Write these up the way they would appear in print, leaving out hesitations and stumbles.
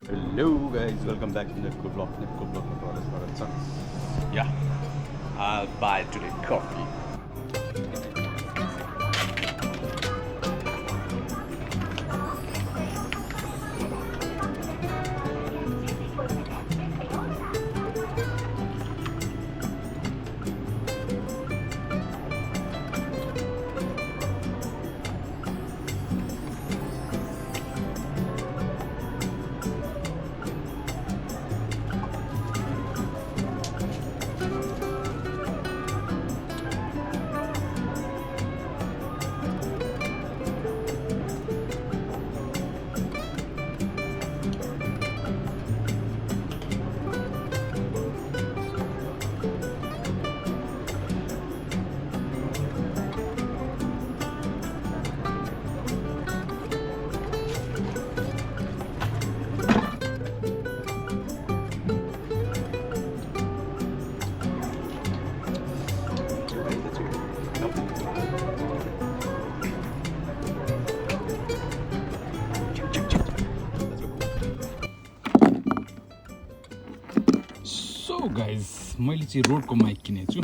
Hello guys, welcome back to Netco Vlog. Netco Vlog में ਤੁਹਾਡਾ ਸਵਾਗਤ ਹੈ। Yeah, I'll buy today coffee. So guys, मैले चाहिँ रोडको माइक किनेको छु।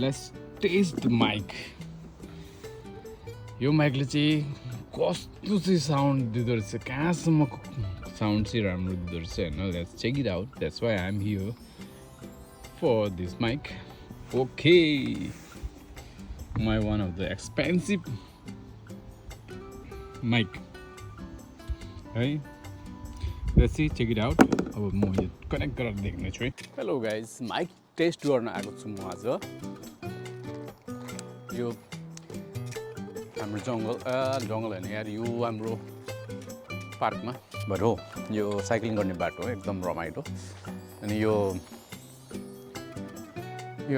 Let's test the mic. यो माइकले चाहिँ कस्तो चाहिँ साउन्ड दिँदो रहेछ, कहाँसम्मको साउन्ड चाहिँ राम्रो दिँदो रहेछ होइन। Let's check it out. That's why I am here for this mic. Okay, my one of the expensive mic है। Let's see, check it out. अब म यो कनेक्ट गरेर देख्ने छु है। हेलो गाइज, माइक टेस्ट गर्न आएको छु म आज। यो हाम्रो जङ्गल होइन यार, यो हाम्रो पार्कमा बट हो, यो साइक्लिङ गर्ने बाटो हो, एकदम रमाइलो। अनि यो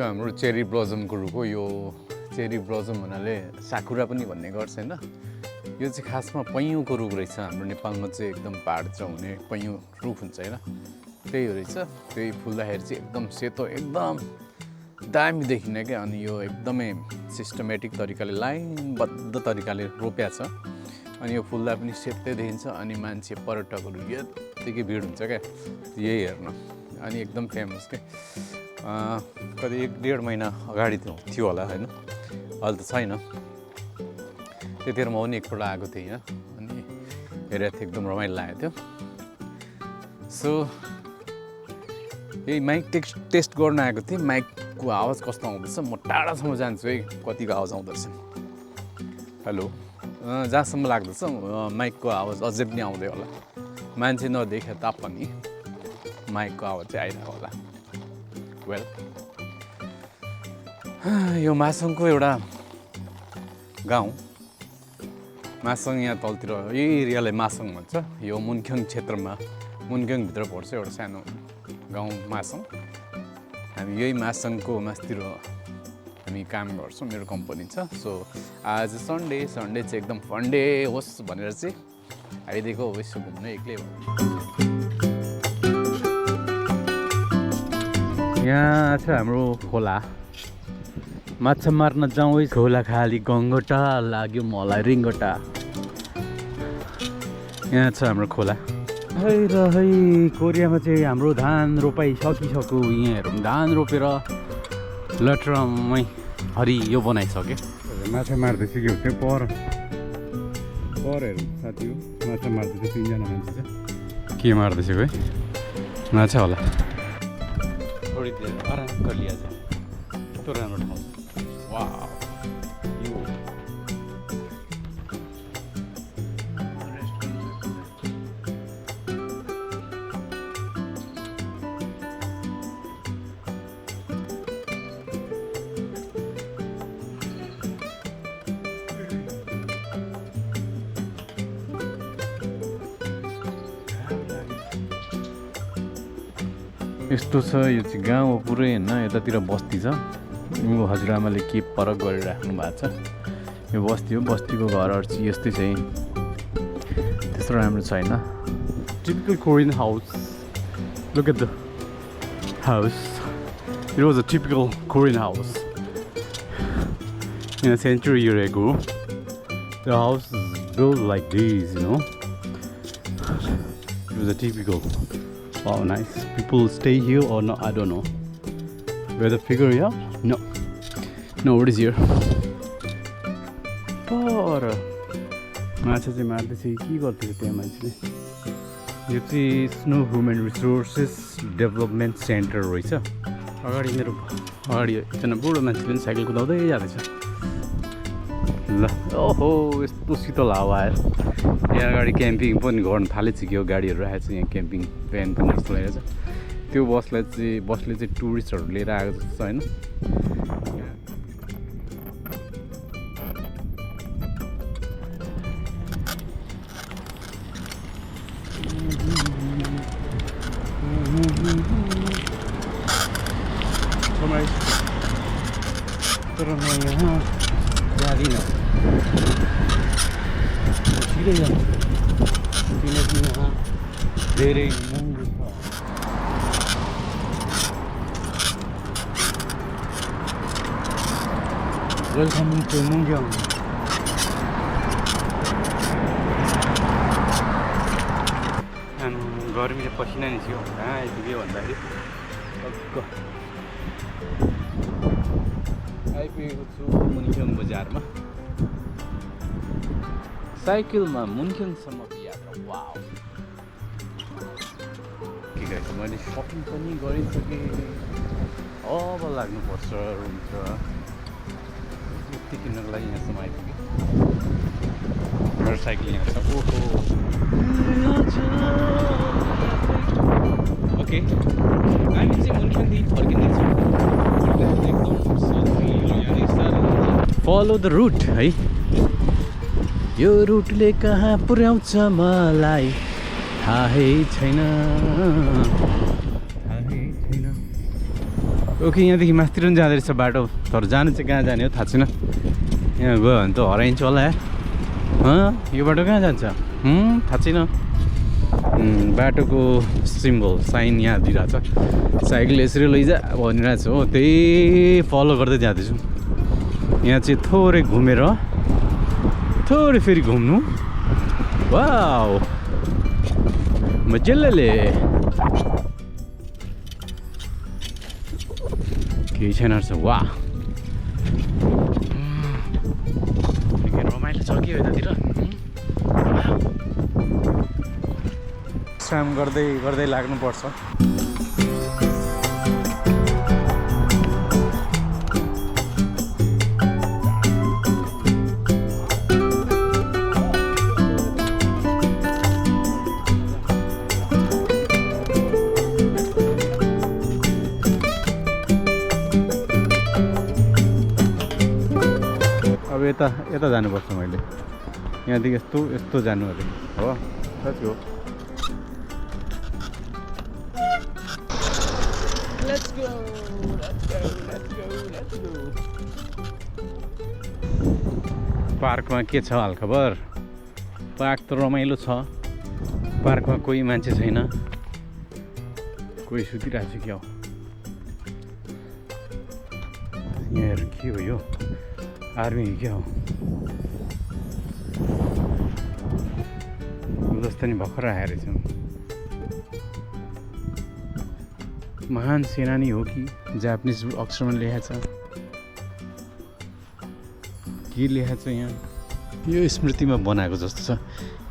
हाम्रो चेरी ब्लजमको रुख हो। यो चेरी ब्लजम हुनाले साकुरा पनि भन्ने गर्छ होइन। यो चाहिँ खासमा पैँयोको रुख रहेछ। हाम्रो नेपालमा चाहिँ एकदम पहाड हुने पैँयो रुख हुन्छ होइन, त्यही हो रहेछ। त्यही फुल्दाखेरि चाहिँ एकदम सेतो, एकदम दामी देखिने क्या। अनि यो एकदमै सिस्टमेटिक तरिकाले, लाइनबद्ध तरिकाले रोप्या छ। अनि यो फुल्दा पनि सेतै देखिन्छ। अनि मान्छे पर्यटकहरू यत्तिकै भिड हुन्छ क्या यही हेर्न। अनि एकदम फेमस क्या। कति 1-1.5 महिना अगाडि थियो होला होइन, अहिले त छैन। त्यतिखेर म पनि एकपल्ट आएको थिएँ यहाँ, अनि हेरेको थिएँ, एकदम रमाइलो लागेको थियो। सो यही माइक टेस्ट गर्न आएको थिएँ। माइकको आवाज कस्तो आउँदैछ, म टाढासम्म जान्छु है, कतिको आवाज आउँदो रहेछ। हेलो, जहाँसम्म लाग्दछ माइकको आवाज अझै पनि आउँदै होला। मान्छे नदेखे तापनि माइकको आवाज चाहिँ आइरहेको होला। वेल, यो मासङको एउटा गाउँ। मासङ यहाँ तलतिर, यही एरियालाई मासङ भन्छ। यो मुनख्याङ क्षेत्रमा, मुनख्याङभित्र पर्छ एउटा सानो गाउँ मासङ। हामी यही मासङको मासतिर हामी काम गर्छौँ, मेरो कम्पनी छ। सो आज सन्डे चाहिँ एकदम फन डे होस् भनेर चाहिँ आइदिएको हो यसो घुम्न एक्लै। यहाँ छ हाम्रो खोला, माछा मार्न जाउँ है। खोला खाली गङ्गटा लाग्यो मलाई रिङ्गटा। यहाँ छ हाम्रो खोला है। र है कोरियामा चाहिँ हाम्रो धान रोपाइ सकिसक्यो। यहाँ हेरौँ, धान रोपेर लटरमै हरियो बनाइसक्यो। माछा मार्दैछ कि त्यो पर हेरौँ साथी हो, माछा मार्दैछ। 3जना मान्छे छ। के मार्दैछ है, माछा होला। थोडी देर आराम कर लिया जाए, यस्तो राम्रो ठाउँ। वाउ, यो यस्तो छ। यो चाहिँ गाउँ हो पुरै होइन, यतातिर बस्ती छ। यो हजुरआमाले के फरक गरिराख्नु भएको छ। यो बस्ती हो, बस्तीको घरहरू चाहिँ यस्तै छ। त्यस्तो राम्रो छैन। Typical Korean house. Look at the house. It was a typical Korean house. In a century year ago, the house is built like this, you know. It was a typical. Wow, nice. People stay here or not? I don't know. Where the figure here? No. No, what is here? पर माछा चाहिँ मार्दैछ के गर्दैछ त्यहाँ मान्छेले यो चाहिँ snow human resources development centre रहेछ अगाडि मेरो अगाडि एकजना बुढो मान्छे पनि साइकल कुदाउँदै जाँदैछ ल ओहो यस्तो शीतल हावा आयो यहाँ अगाडि क्याम्पिङ पनि गर्न थालेछ कि यो गाडीहरू राखेको छ यहाँ क्याम्पिङ भ्यान पनि जस्तो लागेको छ त्यो बसले चाहिँ टुरिस्टहरू लिएर आएको जस्तो छ होइन तर म यहाँ जाँदिनँ छिटै जान्छु किनकि यहाँ धेरै महँगो छ वेलकम टु मुङ्ग्याङ गर्मीले पसिना निस्क्यो कहाँ आइपुग्यो भन्दाखेरि आइपुगेको छु मुन्ख्याङ बजारमा साइकलमा मुन्ख्याङसम्मको यात्रा वाउ के गाइस मैले सपिङ पनि गरिसकेँ अब लाग्नुपर्छ रुम छ यति किन्नको लागि यहाँसम्म आइपुगेँ मेरो साइकल यहाँ छ ओहो ओके हामी चाहिँ मुन्ख्याङदेखि फर्किँदैछौँ फलो द रुट है यो रुटले कहाँ पुर्याउँछ मलाई थाहै छैन ओके यहाँदेखि माथितिर पनि जाँदो रहेछ बाटो तर जानु चाहिँ कहाँ जाने हो थाहा छैन यहाँ गयो भने त हराइन्छ होला यो बाटो कहाँ जान्छ थाहा छैन बाटोको सिम्बल साइन यहाँ दिइरहेको छ साइकल यसरी लैजा भनिरहेको छु हो त्यही फलो गर्दै जाँदैछु यहाँ चाहिँ थोरै घुमेर थोरै फेरि घुम्नु वाउ मजाले केही छैन रहेछ वा रमाइलो छ के हो यतातिर विश्राम गर्दै गर्दै लाग्नुपर्छ अब यता जानुपर्छ मैले यहाँदेखि यस्तो जानु अरे हो लेट्स गो पार्कमा के छ हालखबर पार्क त रमाइलो छ पार्कमा कोही मान्छे छैन कोही सुतिरहेको छ क्या हो यहाँ के हो यो आर्मी क्या हो जस्तो नि भर्खर आएर रहेछ महान सेनानी हो कि जापानिज अक्षरमा लेखेको छ के लेखेको छ यहाँ यो स्मृतिमा बनाएको जस्तो छ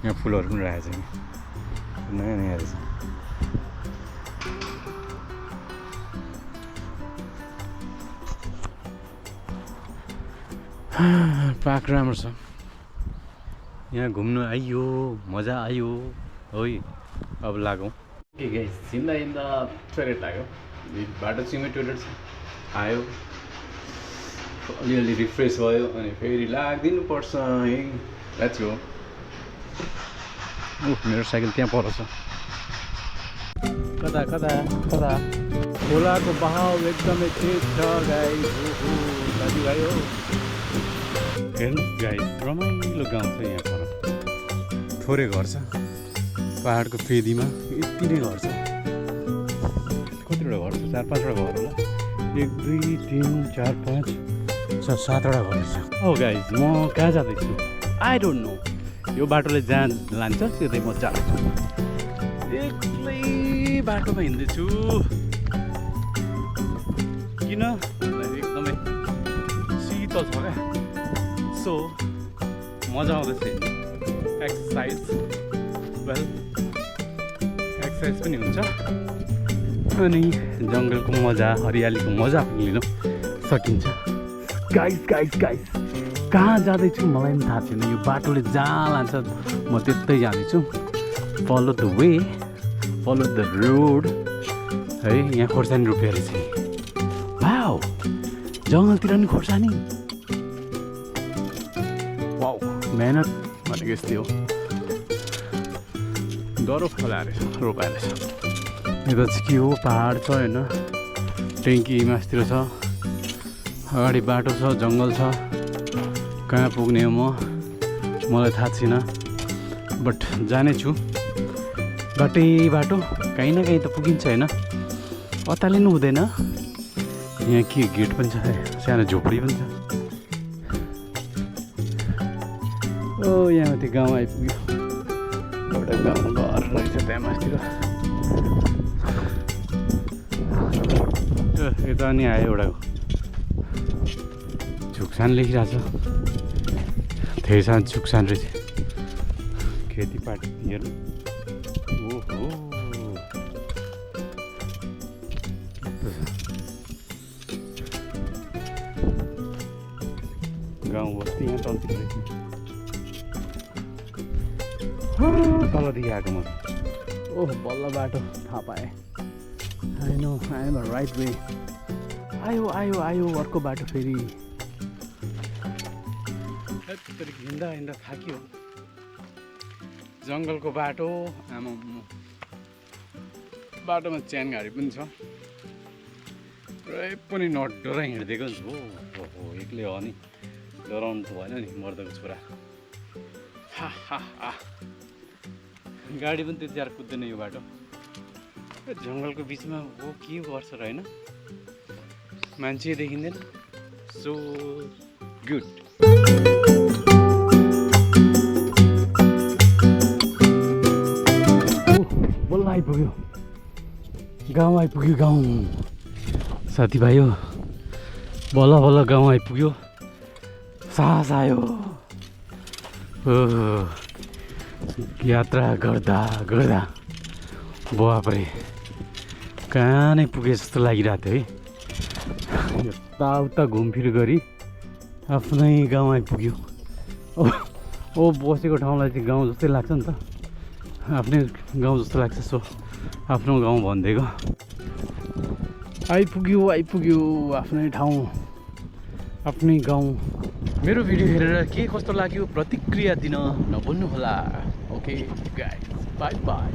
यहाँ फुलहरू पनि राखेको छ नयाँ नयाँ रहेछ पार्क राम्रो छ यहाँ घुम्नु आइयो मजा आयो है अब लागौँ के गाइस हिँड्दा हिँड्दा टोइलेट लाग्यो बाटो छेउमै टोइलेट छ आयो अलिअलि रिफ्रेस भयो अनि फेरि लाग्दिनु पर्छ है लेट्स गो मेरो साइकल त्यहाँ पर छ कता कता कता खोलाको बहाव एकदमै तेज छ गाइस दाजुभाइ हो हेर्नुहोस् गाइस रमाइलो गाउँ छ यहाँ पर थोरै घर छ पहाडको फेदीमा यति नै घर छ कतिवटा घर छ 4-5वटा घर होला 1 2 3 4 5 6 7वटा घर छ ओ गाइस म कहाँ जाँदैछु आई डोन्ट नो यो बाटोले जहाँ लान्छ त्यतै म जाँदैछु ए एक्लै बाटोमा हिँड्दैछु। किन भन्दाखेरि एकदमै शीतल छ क्या, सो मजा आउँदैछ एक्सर्साइज। वेल एक्सर्साइज पनि हुन्छ अनि जङ्गलको मजा, हरियालीको मजा पनि लिन सकिन्छ। गाइस कहाँ जाँदैछु मलाई पनि थाहा छैन। यो बाटोले जहाँ लान्छ म त्यतै जाँदैछु। Follow the way, follow the road. है यहाँ खोर्सानी रोपेर चाहिँ वाउ, जङ्गलतिर नि खोर्सानी। वाउ, मेहनत भनेको यस्तै हो। डरो फलाएर रोपाएर छ। यता चाहिँ के हो, पहाड छ होइन, ट्याङ्की मासतिर छ, अगाडि बाटो छ, जङ्गल छ। कहाँ पुग्ने हो मलाई थाहा छैन, बट जानेछु। बाटो कहीँ न कहीँ त पुगिन्छ होइन, अतालिनु हुँदैन। यहाँ के गेट पनि छ, सानो झोपडी पनि छ। ओ यहाँ त्यो गाउँ आइपुग्यो। एउटा गाउँ घर रहेछ त्यहाँ मासतिर। यता नि आयो एउटा झुक्सान लेखिरहेछ। धेरै सानो झुक्सान रहेछ। खेतीपाती हेर्नु। ओहो, गाउँ बस्ती यहाँ तलतिर रहेछ। तलदेखि आएको म। ओह बल्ल बाटो थाहा पाएँ। I know I am right way. आयो अर्को बाटो फेरि। हिँड्दा थाक्यो। जङ्गलको बाटो, आमा बाटोमा च्यान गाडी पनि छ। पुरै पनि नडराइ हिँडिदिएको छु। हो एक्लै हो नि, डराउनु त भएन नि, मर्दको छोरा। हा गाडी पनि त्यति साह्रो कुद्दैन यो बाटो। जङ्गलको बिचमा हो के गर्छ र होइन, मान्छे देखिँदैन। So good. बल्ल आइपुग्यो, गाउँ आइपुग्यो। गाउँ साथीभाइ हो, बल्ल गाउँ आइपुग्यो। सास आयो। यात्रा गर्दा बापरे कहाँ नै पुगे जस्तो लागिरहेको थियो है। यताउता घुमफिर गरी आफ्नै गाउँ आइपुग्यो। ओ बसेको ठाउँलाई चाहिँ गाउँ जस्तै लाग्छ नि त, आफ्नै गाउँ जस्तो लाग्छ। सो आफ्नो गाउँ भनिदिएको। आइपुग्यो आफ्नै ठाउँ, आफ्नै गाउँ। मेरो भिडियो हेरेर के कस्तो लाग्यो प्रतिक्रिया दिन नभुल्नुहोला। Okay guys, bye by.